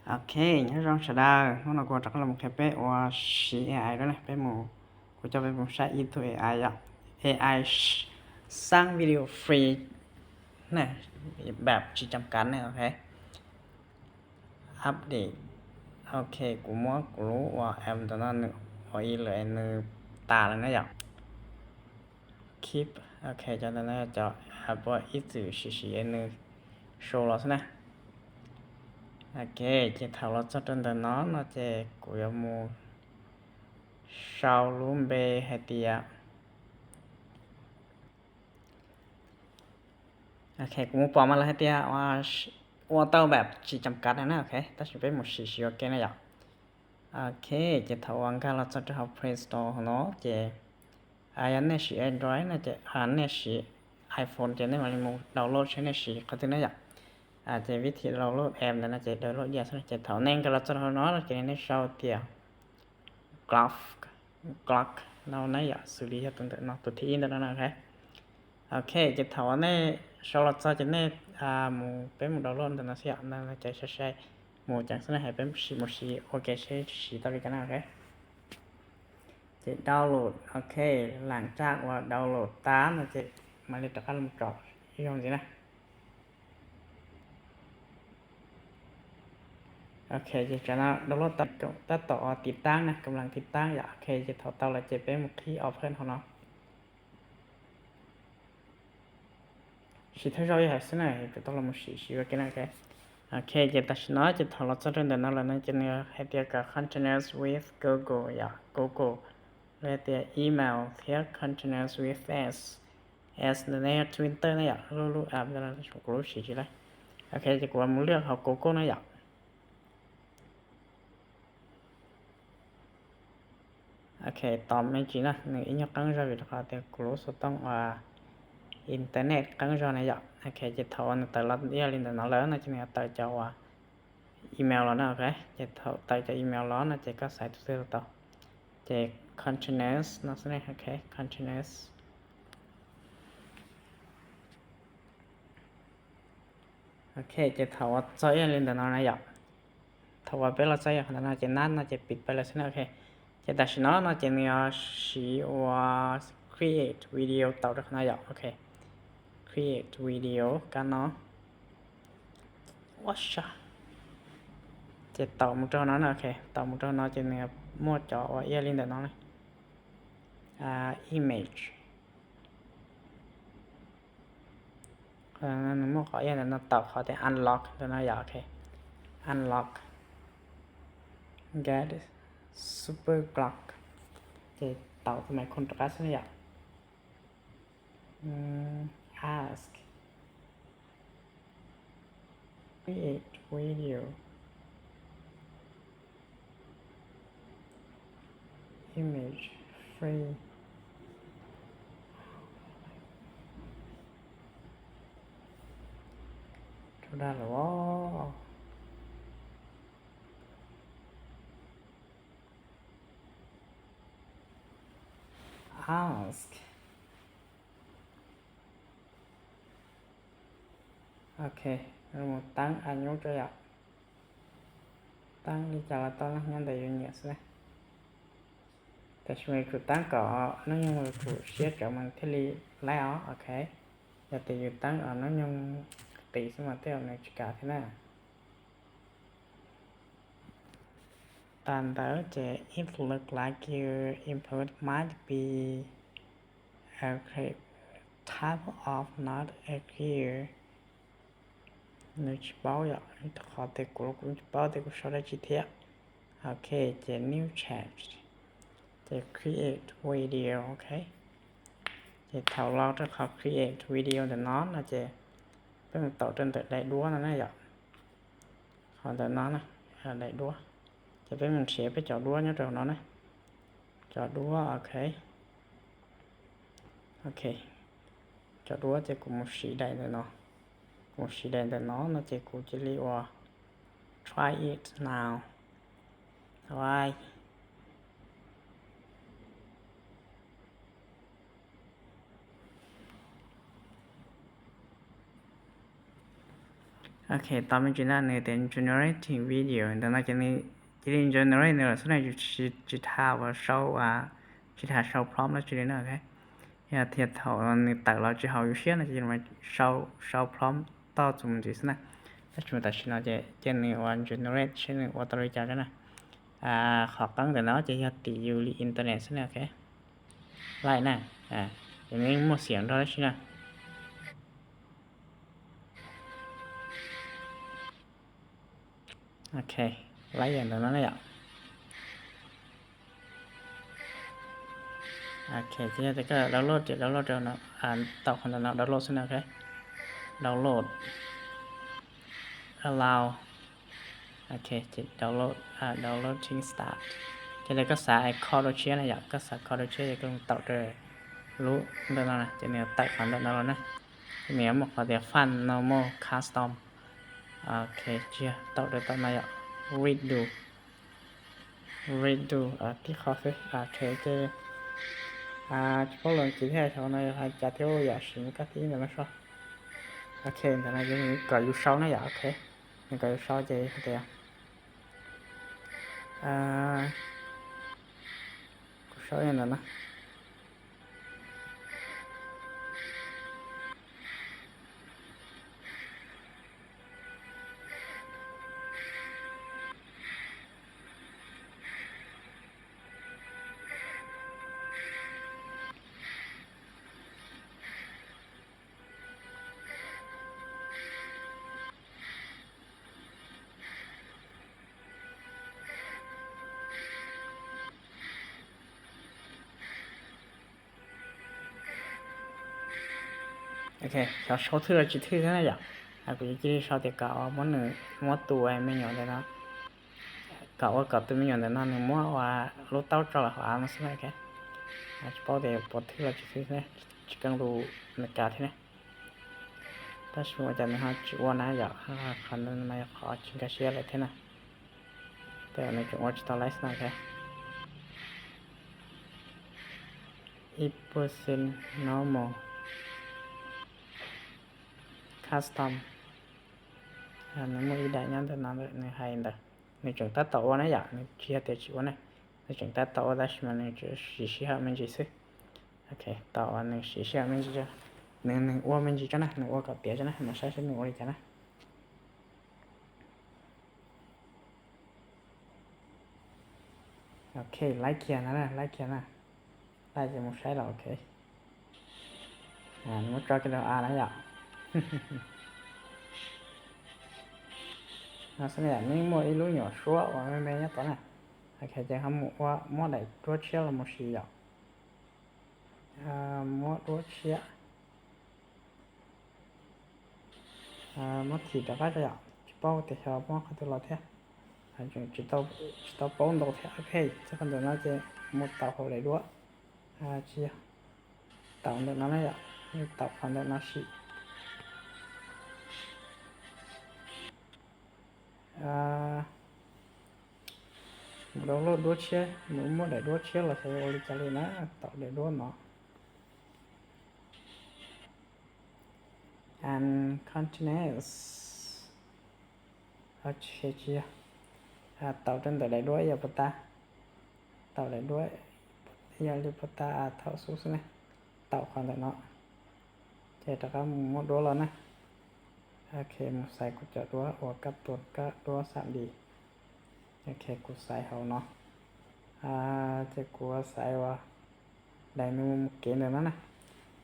Ok, nyob zoo sawv daws, hnub no kuv rov qab los qhia peb ua siv A I dua na, peb mus, kuv coj peb mus saib ib tug A I yom, A I xab video free na, npam tsis cam kav na, ok. Update, ok, kuv muab kuv lub ua app ntawm no nws ua ib lwm nws tas lawm na yom. Keep, ok, cov ntawm no cov app ua ib txwm siv siv nws sau los xwb na. Ok, ces thaum los txog rau ntawm no no ces kuv yuav mus sau lub npe hais tias, ok, kuv mus pom mas lawv hais tias ua tau npam tsis cam kav na, ok, tab sis peb mus siv siv ua ke na yom. Ok, ces thaum uas nkag los txog rau hauv Play Store hauv no ces yog nej siv Android no ces, nej siv iPhone ces nej mam li mus download seb nej siv qhov twg na yom. Ces vib thi download app ntawm no ces download ib yam xwb na, ces thaum nej nkag los txog rau hauv no ces nej sau tias Grok, Grok no na yom, xws li yog tus ntawm no, tus thib ib ntawm no na, ok. Ok, ces thaum uas nej sau los txog ces nej mus, peb mus download ntawm no xwb yom, no ces sai sai mus ceev xwb na, hais peb sim mus siv ua ke seb siv tau li cas na, ok. Ces download, ok, lam tsaj uas download tas no ces mam li rov qab los tsom ib zaug ntxiv na. Ok, ces tsam no download tab tom tiv taab na, kav las tiv taab yom. Ok, ces thaum tau lawm ces peb mus qhib open hauv no. Siv thawj zaug ib yam xwb na, kuv tau los mus siv siv ua ke na, ok. Ok, ces tam sim no ces thaum los txog rau ntawm no lawm no ces nws hais tias kom continuous with Google yom, Google, los tias email thiab continuous with S, S ntawm no yog Twitter na yom, lub lub app ntawm no kuv lub siv tsis laib. Ok, ces kuv mus lwaj hauv Google na yom. Ok, tos me ntsis na, nws ib nyuag qeeb zog vim rau qhov tias kuv lub xov tooj uas internet qeeb zog na yom. Ok, ces thaum uas nws tawm los ib yam li ntawm no lawm no ces nws yuav tawm cov uas email los na, ok. Ces thaum tawm cov email los no ces koj xaiv tus twg los tau. Ces continuous no xwb ne, ok, continuous. Ok, ces thaum uas txog ib yam li ntawm no na yom, thaum uas peb los txog ib yam qhov ntawm no ces nab no ces piv pais lawm xwb na, ok. Ces tam sim no no ces nws yuav siv ua create video tau rau qhov no yom, ok. Create video kab no. Ua sa. Ces tau mus rau no na, ok, tau mus rau no ces nws muaj cov uas ib yam li ntawm no na. Image. Nws muaj qhov ib yam ntawm no tau qhov tias unlock ntawm no yom, ok. Unlock. Get Super Grok. Ces tau tus maiv khoom rov qab xwb na yom. Ask. Create video. Image free. Rau dag lawm os. Ask. Ok, mus teeb a nyub tso yom. Teeb li cas los tau na, nyob ntawm yus nyiam xwb na. Tam sim no yus tsum teeb kom hnub nyoog yus tsum siab tsawv mas thiaj li laib os, ok. Yog tias yus teeb hnub nyoog qis xwb mas tej zaum nws tsis kam thiab na. Tas ntawd ces it look like your input might be a type of not accurate. Nws tsis paub yom, rau qhov tias kuv los kuv tsis paub tias kuv sau dab tsi thiab. Ok, ces new chat, ces create video, ok. Ces thaum los rau qhov create video ntawm no no ces peb mus taum rau ntawm daim duab no na yom. Qhov ntawm no na, daim duab. Ces peb mus nrhiav peb cov duab nyob rau no na. Cov duab, ok. Ok, cov duab ces kuv mus siv daim ntawm no. Kuv mus siv daim ntawm no no ces kuv cia li ua try it now. Ok, tau me ntsis na, nws tias generating video ntawm no ces nws cia li generate nws lawm xwb na, tsis, tsis tas uas sau, tsis tas sau prompt dab tsi li na. Ok, yog tias thaum nws tawm los tsis haum yus siab no ces sau, sau prompt toj txuas mus ntxiv xwb na. Tab sis tam sim no ces cia nws ua generate seb nws ua tau li cas na. Qhov qeeb ntawm no ces yog tim yus li internet xwb na. Ok, laij na, ces nws yeej muaj xiam nrog dab tsi na. Ok, laij ntawm no na yom. Ok, ces yog tias koj download ces download rau no, tau qhov ntawm no download xwb na. Ok, download, allow, ok, ces download, downloading start. Ces yog koj xav icon dua tshiab na yom, koj xav icon dua tshiab ces koj taum rau lub ntawm no na, ces nws tawm qhov ntawm no los na. Ces nws yuav muaj qhov tias file, normal, custom. Ok, tsis yog, taum rau tom no yom, redo, redo tib qho xwb. Ok, ces tsis paub lus Askiv thiab, xyov no yog hais cas thiab, yam sim koj tib ntawm no so. Ok, ntawm no ces nws kom yus sau na yom. Ok, nws kom yus sau ces hais tias kuv sau ntawm no. Ok, xyov sau thwj los tsis thwj thiab na yom. Kuv yuav cia li sau tias kom muab nws, muab tus me nyuam ntawm no, kom ua kom tus me nyuam ntawm no nws muab ua lub taub tso lawm hauv av no xwb na. Ok, tsis paub tias puas thwj los tsis thwj thiab, tsis keej lus Meskas thiab na. Tab sis ua cas nws ho tsis ua na yom, qhov ntawd mas yog qhov tsis nkag siab lawm thiab na. Tej zaum nws tseem ua tsis tau laij xwb na. Ok, ib percent normal, custom, nws muaj ib daim nyob ntawm no, nws hais ntawd, nws tseem tab tom ua na yom, nws tsis yog tias tsis ua na, nws tseem tab tom ua tab sis mas nws tseem siv sij hawm me ntsis xwb. Ok, tau, nws siv sij hawm me ntsis, nws, nws ua me ntsis tso na, nws ua kom tiav tso na, mus saib seb nws ua li cas na. Ok, laij kiag no na, laij kiag na, laij ces mus saib los. Ok, nws muab tso kiag rau av na yom. No xwb na yom, nws muaj ib lub nyuam suab uas me me nyob tod na. Ok, ces ho mus ua, muab daim duab tshiab los mus siv yom. Muab duab tshiab, muab thim rov qab tso yom, tsis paub tias xyov muab qhov twg los thiab, tsis tau paub ntau thiab. Ok, txog qhov ntawm no ces mus taum hauv daim duab, tsis yog, taum ntawm no na yom, taum qhov ntawm no sim. Mus download duab tshiab, mus muab daim duab tshiab los xyov ua li cas li na, taum daim duab no. And continue. Tsis yog, taum rau ntawm daim duab ib yam puas tas, taum daim duab ib yam li puas tas, thaum xub xwb na, taum qhov ntawm no, ces rov qab mus muab duab los na. Ok, mus xaiv kuv cov duab uas koj tua koj duab xam dis. Ok, kuv xaiv hauv no, ces kuv xaiv uas daim nws mus kev ntawm no na.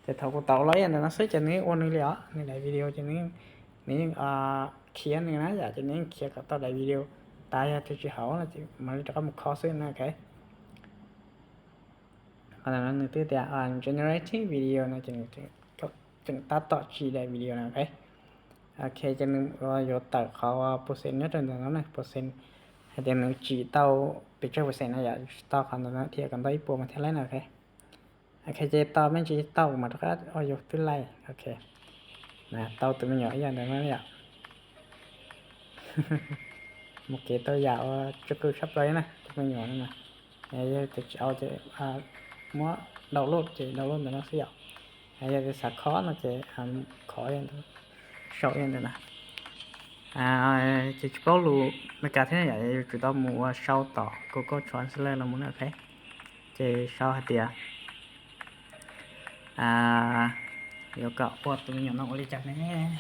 Ces thaum kuv taum los ib yam ntawm no xwb ces nws yeej ua nws li os, nws daim video ces nws yeej khiav nws na yom, ces nws yeej khiav kom tau daim video tas, yog tias tsis haum no ces mam li rov qab mus kho xwb na. Ok, qhov ntawm no nws twb tias generating video no ces nws tseem tab tom tsim daim video na. Ok, ok, ces nws yuav tawm qhov percent nyob rau ntawm no na, percent, hais tias nws tsim tau pes tsawg percent na yom, tsis tau qhov ntawm no thiab, kom ntau ib puas mas thiaj laib na. Ok, ok, ces tau me ntsis tau mas rov qab ua yus twb laij. Ok, tau tus me nyuam ib yam ntawd no yom. Mus kev tau yam uas tsis qw tshaj plaws na tus me nyuam no na. Yog tias tsis au ces muab download ces download ntawm no xwb yom. Yog tias xav kho no ces kho ib yam ntawd, sau ib yam ntawd na. Ces tsis paub lus Meskas thiab yom, yuav tsum tau mus ua sau tom Google Translate los mus na, ok. Ces sau hais tias, yuav kom ua tus me nyuam no ua li cas ne?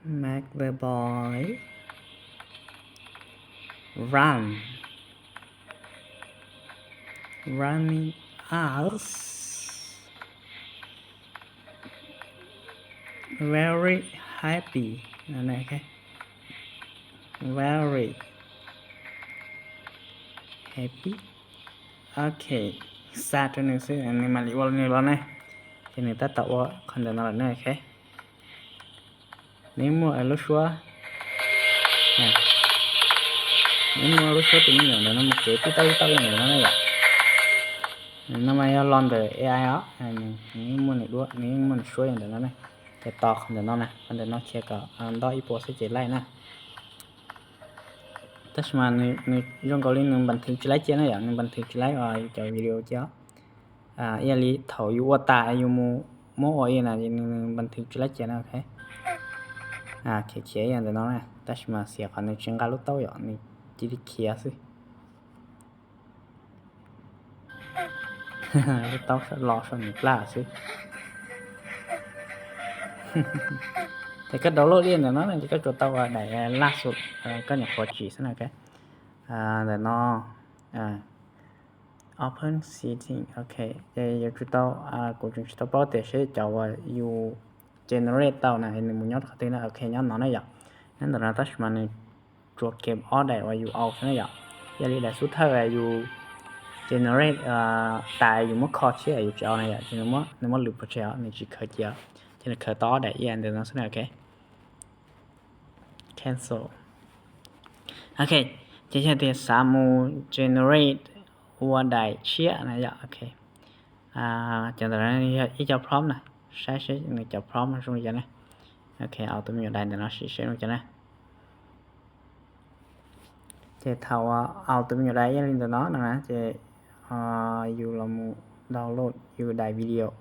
Make the boy run, running us very happy, very happy. Ok, xa rau nws xwb, nws mam li ua nws los ne. Ces nws tab tom ua qhov ntawm no lawm ne, ok. Nws muaj lub suab, nws muaj lub suab tus me nyuam ntawm no mus kev tib tauj tib tauj ntawm no na yom. No mas yog los ntawm A I os, nws yeej muaj nws duab, nws yeej muaj nws suab yog ntawm no ne. Ces tos qhov ntawm no na, qhov ntawm no khiav kom ntau ib puas xwb ces laij na. Tab sis mas nws zoo nkaus li nws npas thwv tsis laib cia na yom, nws npas thwv tsis laib cov video cia. Ib yam li thaum yus ua tas yus mus muab ua ib na, nws npas thwv tsis laib cia na, ok. Khiav khiav ib yam ntawm no na, tab sis mas xiam qhov nws tsis nqa lub taub yom, nws cia li khiav xwb. Lub taub los saum nws plab xwb. Ces koj download li ntawm no ces koj tsuas tau ua daim laj xus, koj nyuam qhuav tsim xwb na, ok. Ntawm no open setting, ok. Ces yuav tsum tau, kuv tseem tsis tau paub tias seb cov uas yus generate tau na nws mus nyob qhov twg na, ok, nyob no na yom. Nyob ntawm no tab sis mas nws tsuas kem ob daim uas yus au xwb na yom. Yog li daim xub thawj yus generate tas yus muab kho tshiab yus tsis au na yom, ces nws muab lwm pov tseg os, nws tsis khaws cia, ces nws khaws tau ob daim ib yam ntawm no xwb na, ok. Cancel. Ok, ces yog tias xav mus generate ua daim tshiab na yom, ok. Cov ntawm no yog ib co prompt na, saib seb nws cov prompt zoo li cas na. Ok, au tus me nyuam daim ntawm no sim seb zoo li cas na. Ces thaum au tus me nyuam daim ib yam li ntawm no no na ces yus los mus download yus daim video,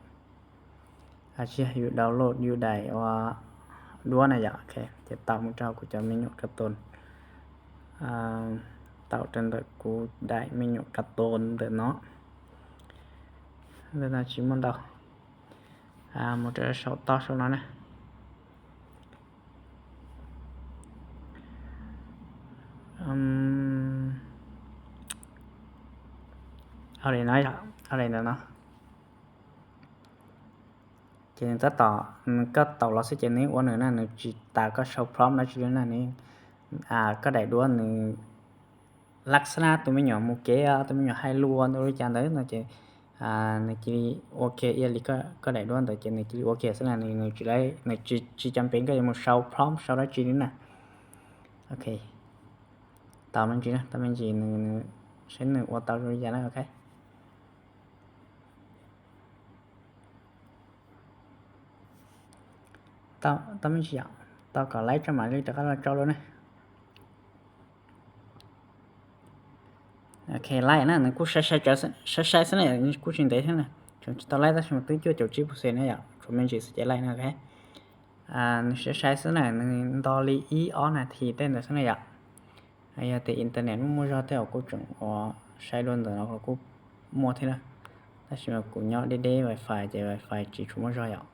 tsis yog yus download yus daim ua duab na yom, ok. Ces tau mus rau kuv cov me nyuam cartoon, tau rau ntawm kuv daim me nyuam cartoon ntawm no. Ntawm no tsis muaj ntau, mus rau saum toj saum no na. Au li no, au li ntawm no. Ces nws tab tom, nws koj taus los xwb ces nws ua nws na, nws tsis tas koj sau prompt dab tsi li na, nws, koj daim duab nws laj xab nab tus me nyuam mus kev, tus me nyuam hais lus ua li cas ntawd no ces nws cia li ua kiag ib yam li koj daim duab ntawd ces nws cia li ua kiag xwb na, nws tsis, nws tsis cam pem koj yuav mus sau prompt sau dab tsi li na. Ok, tau me ntsis na, tau me ntsis nws, saib nws ua tau zoo li cas na, ok. Tau me ntsis yom, tau kom laib tso mam li rov qab los tso dua ne. Ok, laib na, nws kuj saib saib xwb na, kuj tsis ntev thiab na, tseem tsis tau laib tab sis mas twb cuaj caum tsib percent na yom, tshuav me ntsis xwb ces laib na, ok. Nws saib saib xwb na, nws nto li ib ob nas this tej ntawd xwb na yom. Yog tias internet muaj muaj zog tej uas kuj tseem ua saib dua ntawm no los kuj muaj thiab na, tab sis mas kuv nyob deb deb wifi ces wifi tsis tshua muaj zog yom.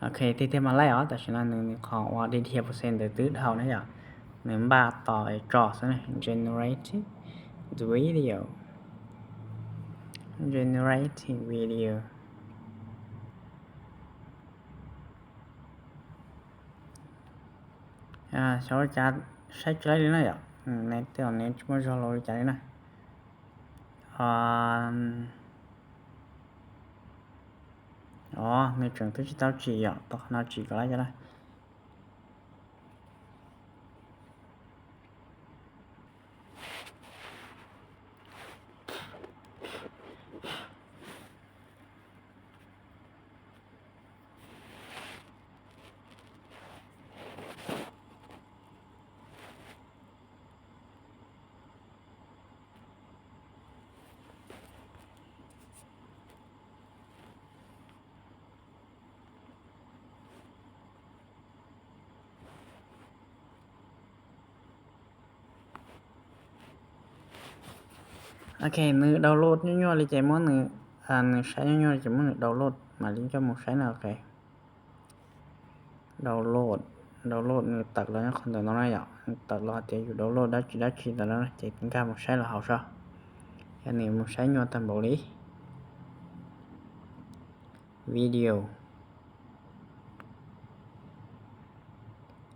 Ok, tiag tiag mas laib os, tam sim no nws qhov uas dhia dhia percent ntawd twb dhau na yom. Nws npaj tos tso xwb na, generating video, generating video. Xyov ua cas saib tsis laib li na yom, nws tej zaum nws tsis muaj zog los li cas li na. Os, nws tseem twb tsis tau tsim yom, tos qhov no tsim kom laib cov na. Ok, nws download nyuaj nyuaj li ces muab nws, nws saib nyuaj nyuaj li ces muab nws download mam li coj mus saib na. Ok, download, download nws tawm los nyob qhov ntawm no na yom, nws tawm los tias yus download dab tsi dab tsi ntawm no ces nkag mus saib los hauv so. Yog nws mus saib nyuaj tag npaum li video.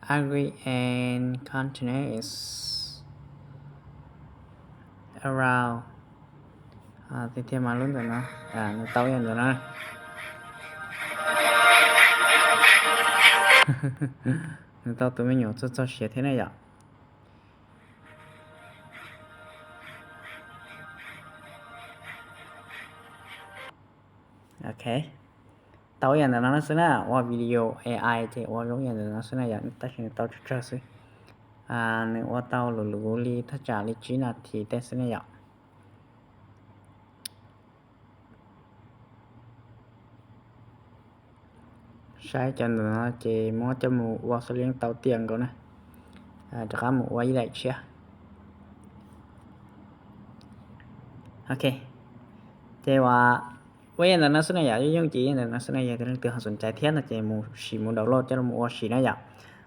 Agree and continue is around. Tiag tiag mas lub ntawm no, nws tau ib yam ntawm no. Nws tau tus me nyuam txog txog siav thiab ne yom. Ok, tau ib yam ntawm no xwb na, ua video A I ces ua zoo ib yam ntawm no xwb na yom, tab sis nws tau tsawg tsawg xwb. Nws ua tau luv luv li thaj tsam li tsib nas this tej xwb ne yom. Saib cov ntawm no ces muab coj mus ua xws li tau tiam nkaus na, rov qab mus ua ib daim tshiab. Ok, ces ua, ua ib yam ntawm no xwb na yom, yooj yooj ces ib yam ntawm no xwb na, yog tias leej twg ho xom cai thiab no ces mus sim mus download coj los ua sim na yom.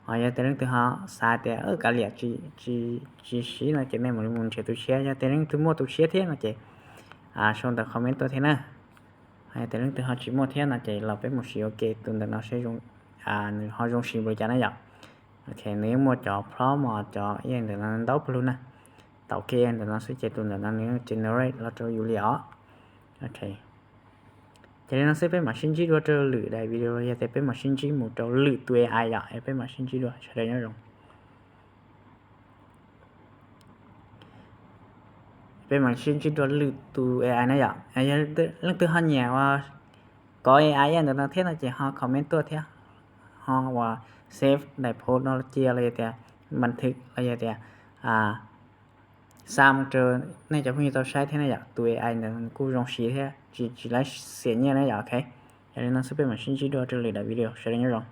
Ho yog tias leej twg ho xav tias kav liam tsis siv no ces nej mam li mus nrhiav tus tshiab, yog tias leej twg muaj tus tshiab thiab no ces sau ntawm comment tuaj thiab na. Yog tias leej twg ho tsis muaj thiab no ces los peb mus sim ua ke tus ntawm no seb nws ho zoo siv npaum li cas na yom. Ok, nws yeej muaj cov promo cov ib yam ntawm no ntau pawg lug na. Tau ke ntawm no xwb ces tus ntawm no nws generate los rau yus li os. Ok, ces li no xwb peb mam sib ntsib dua rau lwm daim video los yog tias peb mam sib ntsib mus rau lwm tus A I yom, es peb mam sib ntsib dua, sawv daws nyob zoo. Peb mam sib ntsib dua lwm tus A I na yom. Yog leej twg ho nyiam ua kov A I ib yam ntawm no thiab no ces ho comment tuaj thiab, ho ua save daim post no cia los yog tias npas thwm los yog tias xa mus rau nej cov phooj ywg tau saib thiab na yom. Tus A I ntawd kuj zoo siv thiab tsis, tsis laib xiam nyiaj na yom. Ok, yog li no xwb peb mam sib ntsib dua rau lwm daim video, sawv daws nyob zoo.